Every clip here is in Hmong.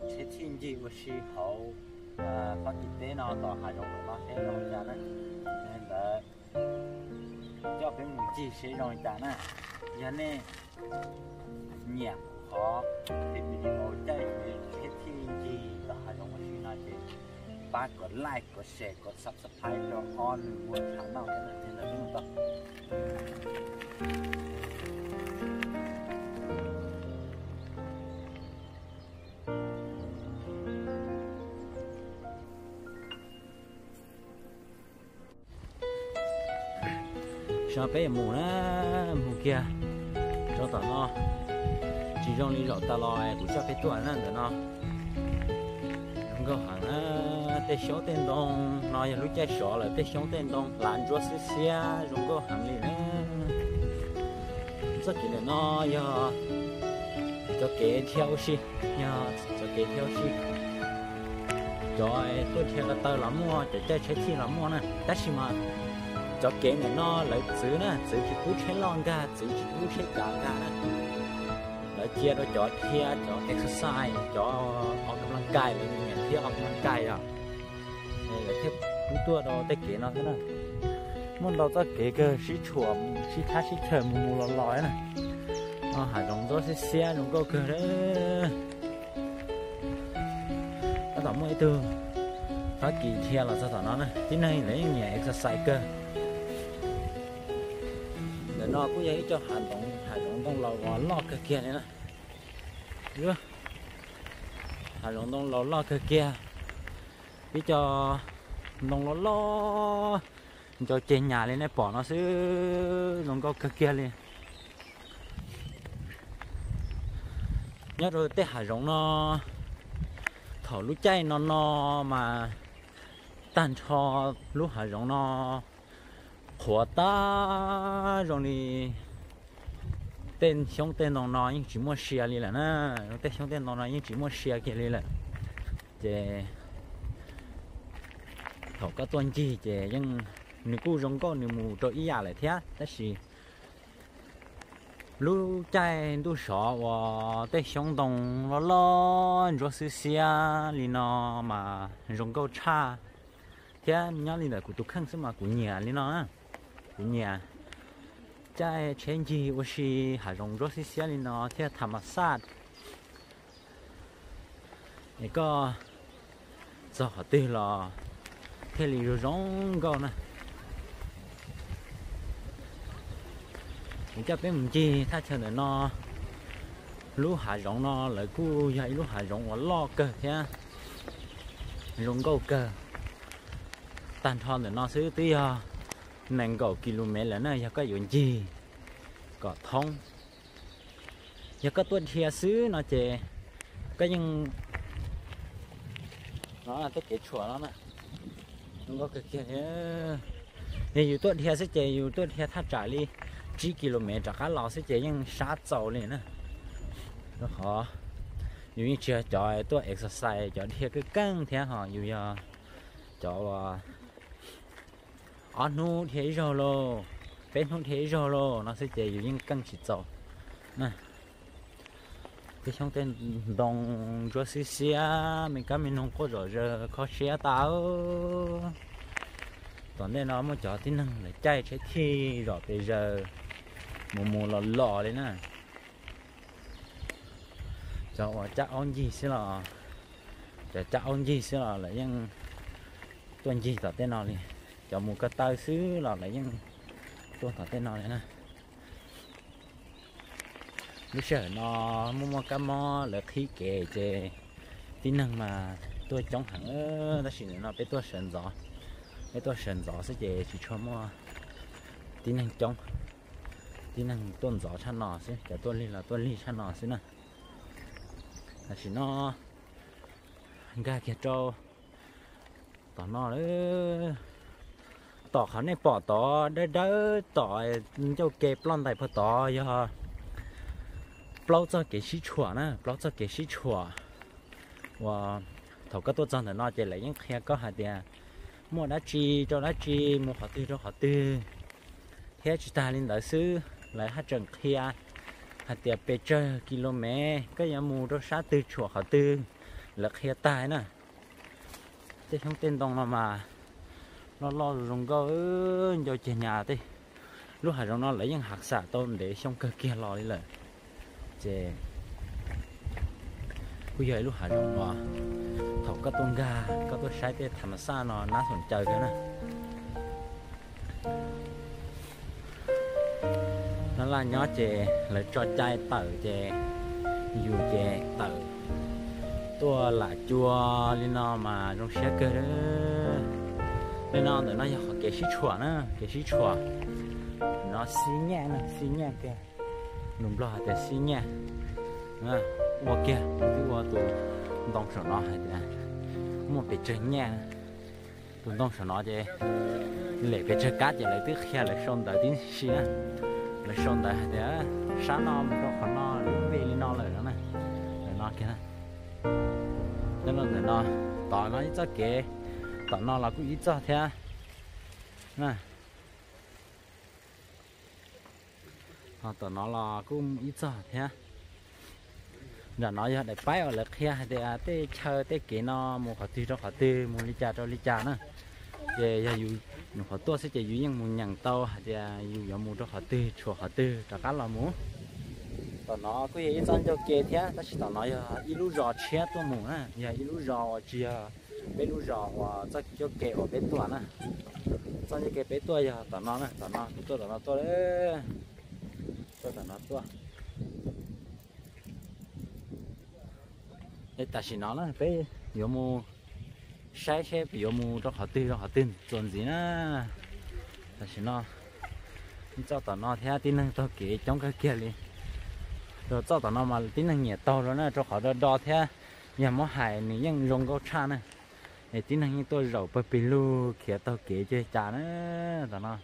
tsheb thij ncig ua si hauv Fab Kis teb no tom hav zoov no seb zoo li cas na. Yog li ntawd coj peb mus ncig seb zoo li cas na. Yog nej nyiam kuv qhov video caij tsheb thij ncig tom hav zoov ua si no ces pab kom like, kom share, kom subscribe rau ob nws ua channel thiab na. Yog li ntawd peb mus tau. Sab peb yuav mus na, mus kiag rau tom no, tsis zoo li zaum tas los kuv coj peb tuaj na. Ntawm no zoo nkauj heev na, tej xyoob tej ntoo no yog lub caij sov lawm, tej xyoob tej ntoo hlav ntsuab xiab xiab zoo nkauj heev li na. Txoj kev ntawm no yog cov kev dhia ua si, yog cov kev dhia ua si. Cov tuaj dhia ko taw los muaj, cov caij tsheb thij los muaj na, tab sis mas cov kev ntawm no lawv txwv na, txwv tsis pub tsheb loj nkag, txwv tsis pub tsheb cav nkag na. Lawv cia rau cov dhia, cov exercise, cov o ka la kais, lawv nyiam dhia o ka la kais os, lawv thiaj pub tuaj rau tej kev no thiab na. Muaj ntau txoj kev kawg sib tshuam, sib thab sib chaws mus mus los los na. Hav zoov ntsuab xiab xiab zoo nkauj kawg. Tab tom muaj ib tug Fab Kis dhia los txog tom no na, tib neeg lawv yeej nyiam exercise kawg. Ntawm no kuj yog ib co hav zoov, hav zoov ntoo laus uas loj kawg kiag li na. Hav zoov ntoo laus loj kawg kiag, ib co ntoo loj loj nco ceg nyas li nej pom no xwb, zoo nkauj kawg kiag li. Nyob rau tej hav zoov no, thaum lub caij no no mas tag nrho lub hav zoov no qhuav tag zoo li tej xyoob tej ntoo no yeej tsis muaj sia li lawm na. Tej xyoob tej ntoo no yeej tsis muaj sia kiag li lawm. Ces thaum koj tuaj ncig ces yeej nws kuj zoo nkauj nws mus rau ib yam lawm thiab, tab sis lub caij ntuj sov uas tej xyoob ntoo loj loj ntsuab xwb xiab li no mas zoo nkauj tshaj. Thiab nyob li ntawm kuv tus kheej xwb mas kuv nyiam li no, kuv nyiam caij tsheb ncig ua si hav zoov ntsuab xwb xiab li no thiab tham mas xaj. Es koj txog qhov twg los thiaj li zoo zoo nkauj na. Kuv coj peb mus ncig thaj chaw ntawm no. Lub hav zoov no lawv kuj yog ib lub hav zoov uas loj kawg thiab zoo nkauj kawg. Tag nrho ntawm no xwb twb yog nees nkaum kis lus mev lawm na yog koj yuav ncig kom thoob. Yog koj tuaj dhia xwb no ces koj yeej, no tej kev tshuam no na, zoo nkauj kawg kiag li. Yog yus tuaj dhia xwb ces yus tuaj dhia thaj tsam li tsib kis lus mev rov qab los xwb ces yeej sab txaus li na. Rau qhov yus yeej tsis yog cov tuaj exercise cov dhia keej keej thiab ho yus yog cov ob hnub dhia ib zaug lauj, peb hnub dhia ib zaug lauj no xwb ces yus yeej keej tsis txaus na. Tej xyoob tej ntoo ntsuab xib xiab, me kab me noog quaj zom zaws kho siab tas. Tom ntej no muaj cov tib neeg lawv caij tsheb thij zom pes zaws mus mus los los li na. Cov uas cab aub ncig xwb los, cov cab aub ncig xwb los lawv yeej tuaj ncig tom tej no li. Cov mus ko taw xwb los lawv yeej tuaj tom tej no li na. Lub sij hawm no muaj muaj kab mob lawv qhib kev ces tib neeg mas tuaj coob heev, tab sis ntawm no peb tuaj sawv ntxov, peb tuaj sawv ntxov xwb ces tsis tshua muaj tib neeg coob. Tib neeg tuaj ntxov tshaj no xwb, cov tuaj lig los tuaj lig tshaj no xwb na. Tam sim no nkag kiag rau tom no lawm. Tom qhov nej pom tod dawb dawb tom ncauj ke ploj ntais puag tod yog plaub txoj kev sib tshuam na, plaub txoj kev sib tshuam uas thaum koj tuaj txog ntawm no ces lawv yeej qhia koj hais tias muaj dab tsi rau dab tsi, mus qhov twg rau qhov twg. Thiab tsis tas li ntawd xwb, lawv haj tseem qhia Hais tias pes tsawg kis lus mev koj yuav mus rau sab twg tshuam qhov twg, lawv qhia tag na. Tej xyoob tej ntoo no mas loj loj zoo nkauj, ncau ceg nyas tej. Lub hav zoov no lawv yeej hav xam tau ntev xyoo kawg kiag los li lawm. Ces kuj yog ib lub hav zoov uas thaum koj tuaj nkag koj tuaj saib tej tham ma xaj no nab xoom caw kawg na. Nab laj nyob ces lawv tso cai tawm ces yus ces tawm tuaj lam cua li no mas zoo siab kawg. Li no ntawm no yog qhov kev sib tshuam na, kev sib tshuam. No xib nyaj na, xib nyaj kiag, lus Nplog hais tias xib nyaj. Ua kiag, twb ua tus ntoo saum no hais tias muaj pes tsawg nyaj. Tus ntoo saum no ces lem pes tsawg kab ces lawv twb qhia lawv sau ntawv tib si na. Lawv sau ntawv hais tias sab no mus rau qhov no lub npe li no lawm no na. Ntawm no kiag, nyob rau ntawm no, tom no ib txoj kev, tom no los kuj ib txoj thiab na. Ho tom no los kuj ib txoj thiab. Nram no yog daim paib uas lawv qhia hais tias tej chaw tej kev no mus qhov twg rau qhov twg, mus li cas rau li cas na. Ces yog yus nyuam qhuav tuaj xwb ces yus yeej mus nyeem tau hais tias yus yuav mus rau qhov twg, tshuam qhov twg rov qab los mus. Tom no kuj yog ib txoj ncauj ke thiab, tab sis tom no yog ib lub zos tshiab tuaj mus na, yog ib lub zos uas tsis yog peb lub zos uas txoj ncauj ke uas peb tuaj na. Txoj ncauj ke peb tuaj yog tom no na, tom no kuv tuaj tom no tuaj, tuaj tom no tuaj. Es tam sim no na peb yuav mus saib seb yuav mus rau qhov twg rau qhov twg txuas ntxiv na. Tam sim no txoj tom no thiab tib neeg taug kev coob kawg kiag li. Rau txoj tom no mas tib neeg nyiam taug rau na, rau qhov do do thiab yog muab hais nws yeej zoo nkauj tshaj na. Es tib neeg yeej tuaj zaum pawg pes lug khiav taug kev cuag cas na tom no.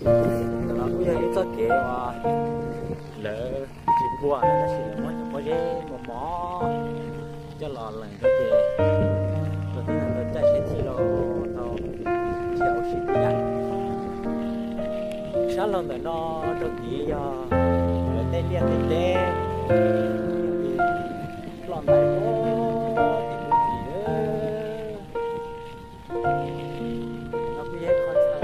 Tom no kuj yog ib txoj kev uas lawv tsis puag na, tab sis lawv muab cov pob zeb mos mos coj los lees rau ces rau tib neeg tau caij seb txhij los tau dhia ua si tib yam. Sab laug ntawm no rau tid yog lawv tej liaj tej teb, ploj ntais tim lub tid. No kuj yog ib qho chaw,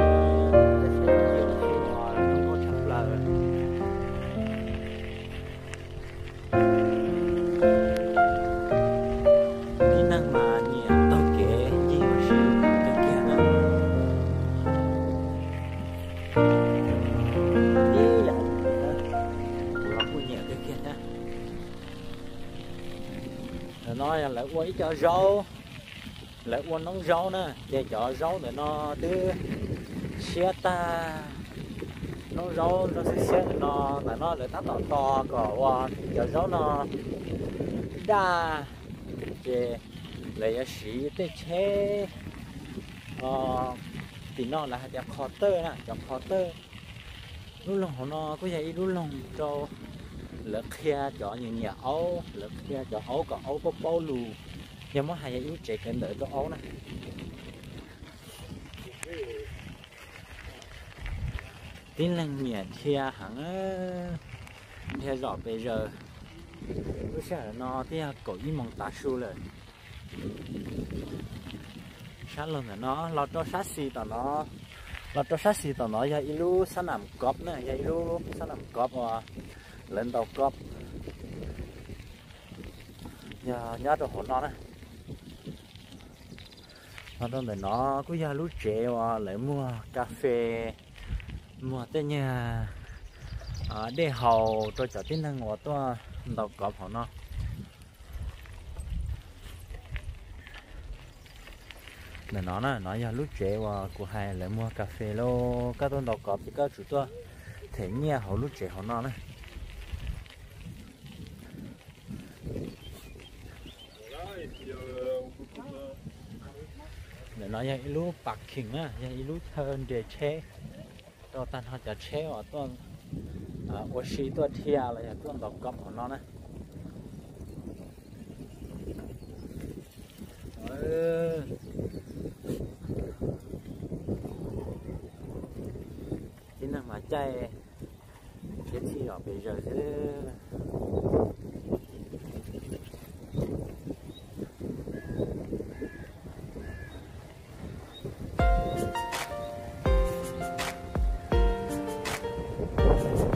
tab sis yog ib qho chaw uas zoo nkauj tshaj plaws. Tib neeg mas nyiam taug kev ncig ua si kawg kiag na. Ib yam li kuv los kuj nyiam kawg kiag thiab. Ntawm no yog lawv ua ib co zaub, lawv ua noob zaub na, ces cov zaub ntawm no twb siab tag. Noob zaub nrog xiab xiab ntawm no, ntawm no lawv tab tom tos kom ua cov zaub no daj, ces lawv yuav siv tej tsheb, tim no lawv hais tias qhov tawj na, cov qhov tawj. Lub loog hauv no kuj yog ib lub loog rau lawv qhia cov nyiam nyiam aub, lawv qhia cov aub kom aub paub paub lus, yog muab hais yog ib lub tsev kawm ntawv rau aub na. Tib neeg nyiam dhia heev, dhia zom pes zaws. Lub sij hawm no twb yog kaum ib moos tav su lawm. Sab laug ntawm no los rau sab xis tom no, los rau sab xis tom no yog ib lub xab nam kov na, yog ib lub xab nam kov uas lawv ntaus kov, yog nyob rau hauv no na. Los rau ntawm no kuj yog lub tsev uas lawv muag kas fes, muag tej nyuag dej haus rau cov tib neeg uas tuaj ntaus kov hauv no. Ntawm no na, no yog lub tsev uas kuv hais lawv muag kas fes lauj, koj tuaj ntaus kov ces koj tsum tuaj them nyiaj hauv lub tsev hauv no na. Ntawm no yog ib lub parking na, yog ib lub chaw nres tsheb rau tag nrho cov tsheb uas tuaj ua si tuaj dhia los yog tuaj ntaus kov hauv no na. Caij khiav txhij zom pes zaws xwb.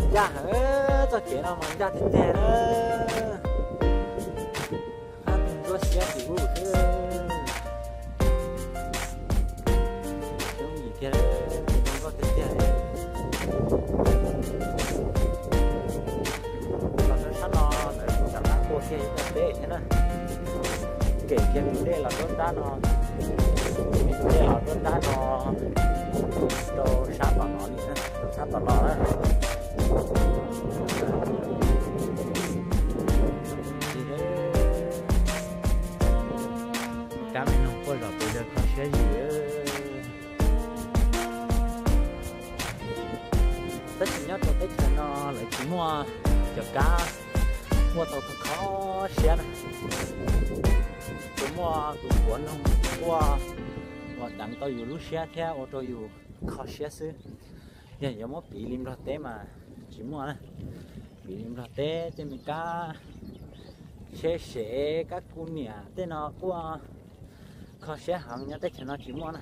Ncaj heev, txoj kev no mas ncaj tiag tiag na. Qab ntsuab xiab tim ub xwb. Zoo yim kiag, zoo nkauj tiag tiag li. Los rau sab no lawv kuj rov qab ua kiag ib co teb thiab na. Kem kiag tus dej los rau nrab no, kem tus dej los rau nrab no, rau sab tom no li, rau sab tom no na. Kab me noog quaj zom pes zaws kho siab yim. Tab sis nyob rau teb chaws no lawv tsis muaj cov kab quaj tau kho siab na. Tsuas muaj tus quav noog quaj uas deev tau yus lub siab thiab ua rau yus kho siab xwb. Yog yuav muab piv li Nplog teb mas tsis muaj na. Piv li Nplog teb tej me kab tsheb sev, kab kuv niam tej no quaj kho siab heev, nyob teb chaws no tsis muaj na.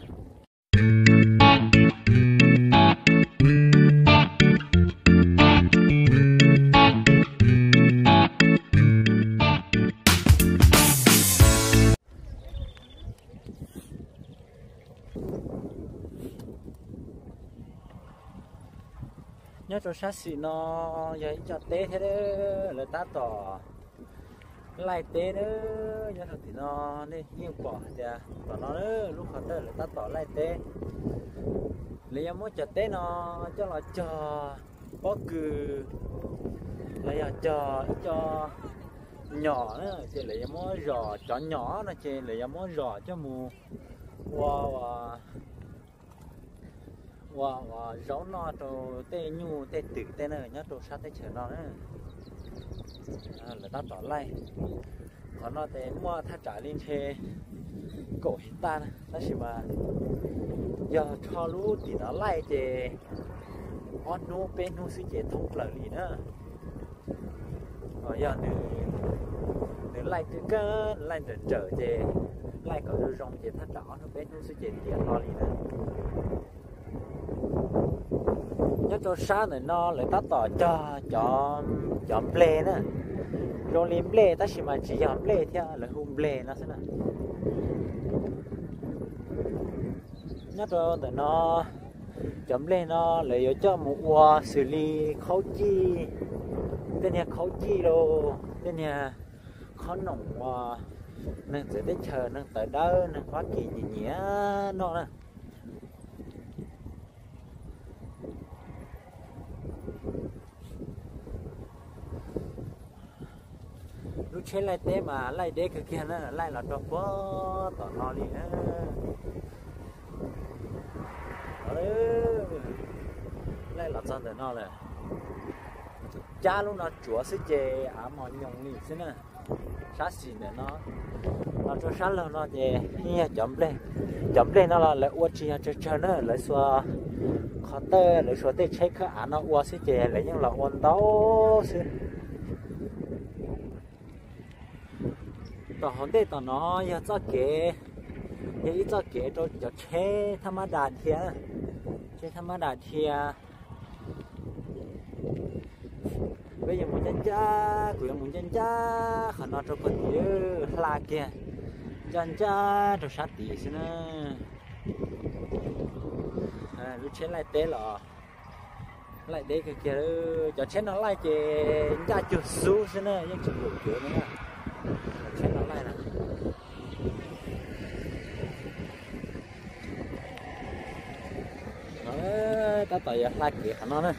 Nyob rau sab xis no yog ib co teb thiab, lawv tab tom laij teb na. Nyob rau tim no nej yeej pom hais tias tom no lub qhov tawj lawv tab tom laij teb. Lawv yuav muab cov teb no coj los cog pob kws los yog cog ib co nyom na, ces lawv yuav muab zom, cov nyom no ces lawv yuav muab zom coj mus ua, ua, ua zaub noj rau tej nyuj tej twm tej na nyob rau sab teb chaws no na. Lawv tab tom laij. Qhov no ces muaj thaj tsam li ntshe kaum his taj na, tab sis mas yog rho lub tim no laij ces ob hnub peb hnub xwb ces thoob plaws li na. Yog nws laij twb kawg, laij nrawm nrawm ces laij kom zoo zoo ces thaj tsam ob hnub peb hnub xwb ces tiav hlo li na. Nyob rau sab ntawm no lawv tab tom cog cov nplej na, zoo li nplej tab sis mas tsis yog nplej thiab, lawv hu nplej no xwb na. Nyob rau ntawm no, cov nplej no lawv yuav coj mus ua xws li khaub cij, tej niag khaub cij los tej niag khob noom uas neeg txawv teb chaws, neeg tawv dawb, neeg Fab Kis nyiam nyiam noj na. Lub tsheb laij teb mas laij deb kawg kiag na, laij los rau puag tom no li na. Laij los txog ntawm no lawm. Cab lub no tsuav xwb ces av mos nyoos li xwb na. Sab xis ntawm no los rau sab laug no ces yeej yog cov nplej, cov nplej no los lawv ua tsis yog tsawg tsawg na, lawv xuas qhov tawj, lawv xuas tej tsheb khawb av no ua xwb ces lawv yeej los ua ntau xwb. Tom hauv ntej tom no yog txoj kev, yog ib txoj kev rau cov tsheb thab mab das dhia, tsheb thab mab das dhia. Peb yuav mus ncaj ncaj, kuv yuav mus ncaj ncaj qhov no rau puag tim hla kiag, ncaj ncaj rau sab tid xwb na. Lub tsheb laij teb los laij deb kawg kiag, cov tsheb no laij ces ncaj cuag xub xwb na, yeej tsis nkaum kev na. Cov tsheb no laij na. Tab tom yuav hla kev qhov no na.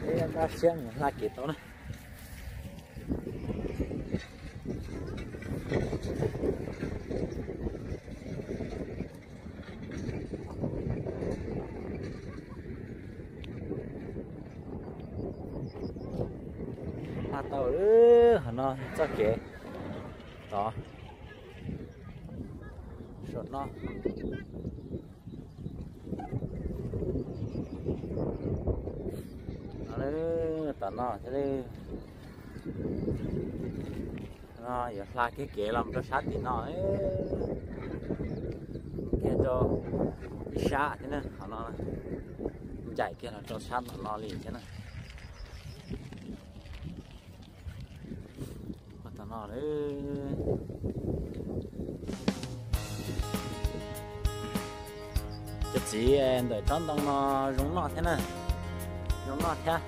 Peb npaj siab mus hla kev tau na. Hla tau qhov no txoj kev tod saum no. Tom no thiab, no yuav hla kiag kev los rau sab tim no, kiag rau ib sab thiab na, qhov no ncaim kiag los rau sab tom no li thiab na. Tom no, cov txiv ntawm tsob ntoo no zoo noj thiab na, zoo noj thiab.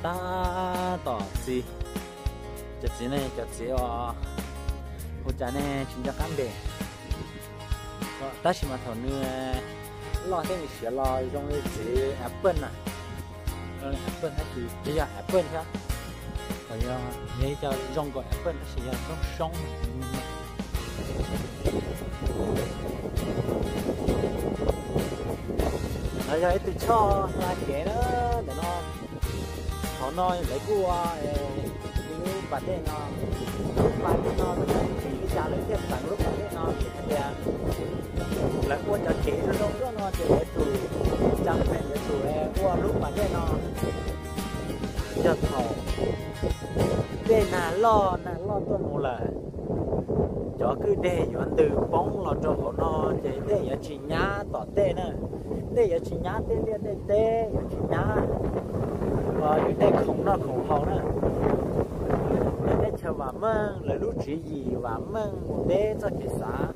Tab tom txiv, cov txiv ne, cov txiv os, hu cas ne tsis nco qab npe, tab sis mas thaum nws loj thiab nws siav los zoo li txiv apple na. Zoo li apple tab sis tsis yog apple thiab, yog, yog ib co zoo nkaus apple tab sis yog soob soob. No yog ib tug choj hla kev na, ntawm no, qhov no lawv kuj ua lub pas dej no, lub pas dej no tsis li cas lawv thiaj peev lub pas dej no vim hais tias lawv ua cov kev zoo zoo nkauj no ces yuav tsum, cov peev yuav tsum ua lub pas dej no. Yog thaum dej nag loj, nag loj tuaj mus lawm, cov kwj deg yuav ntws poob los rau hauv no ces dej yuav tsis nyab tom tej na, dej yuav tsis nyab tej liaj tej teb, yuav tsis nyab yus tej khoom noj khoom haus na. Tej teb chaws vam meej, lawv lub tswv yim vam meej mus deb txoj kev xav.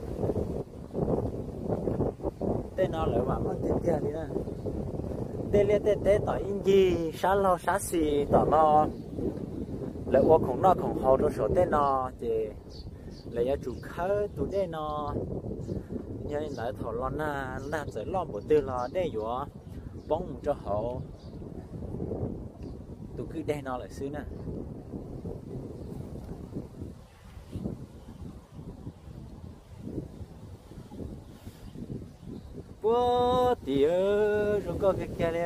Tej no lawv vam meej tiag tiag li na. Tej liaj tej teb tom ib ncig sab laug sab xis tom no, lawv ua khoom noj khoom haus rau saum tej no, ces lawv yuav tsum khawb tus dej no. Yog li ntawd thaum los nag, nag txawm loj npaum twg los dej yuav poob mus rau hauv tus kwj deg no lawm xwb na. Puag tim zoo nkauj kiag kiag li,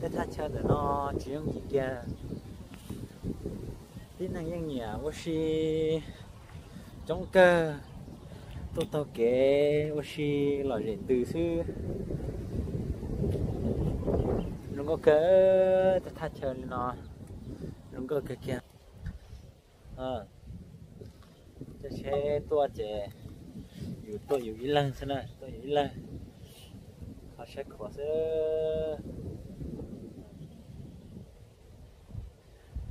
tej thaj chaw ntawm no tsis yooj yim kiag. Tib neeg yeej nyiam ua si coob kawg, tuaj taug kev ua si lom zem ntws xwb. Zoo nkauj kawg, tej thaj chaw li no zoo nkauj kawg kiag. Coj tsheb tuaj ces yus tuaj yus ib leeg xwb na, tuaj yus ib leeg, ho saib khuav xwb.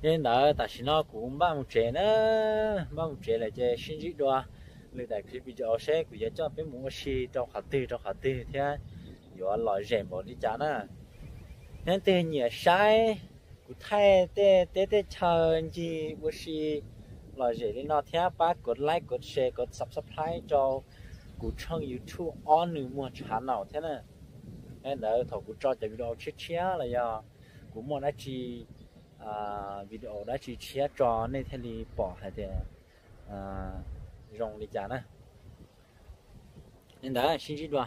Yog li ntawd tam sim no kuv npaj mus tsev na, npaj mus tsev lawm ces sib ntsib dua lwm daim clip video seb kuv yuav coj peb mus ua si rau qhov twg rau qhov twg thiab yuav lom zem npaum li cas na. Leej twg nyiam saib kuv thaij tej teb tej chaw ncig ua si lom zem li no thiab pab kov like, kov share, kov subscribe rau kuv tshooj YouTube Ob Nws Muag Channel thiab na. Li ntawd thaum kuv tso cov video tshiab tshiab los yog kuv muaj dab tsi, video dab tsi tshiab tso nej thiaj li pom hais tias zoo li cas na. Li ntawd sib ntsib dua.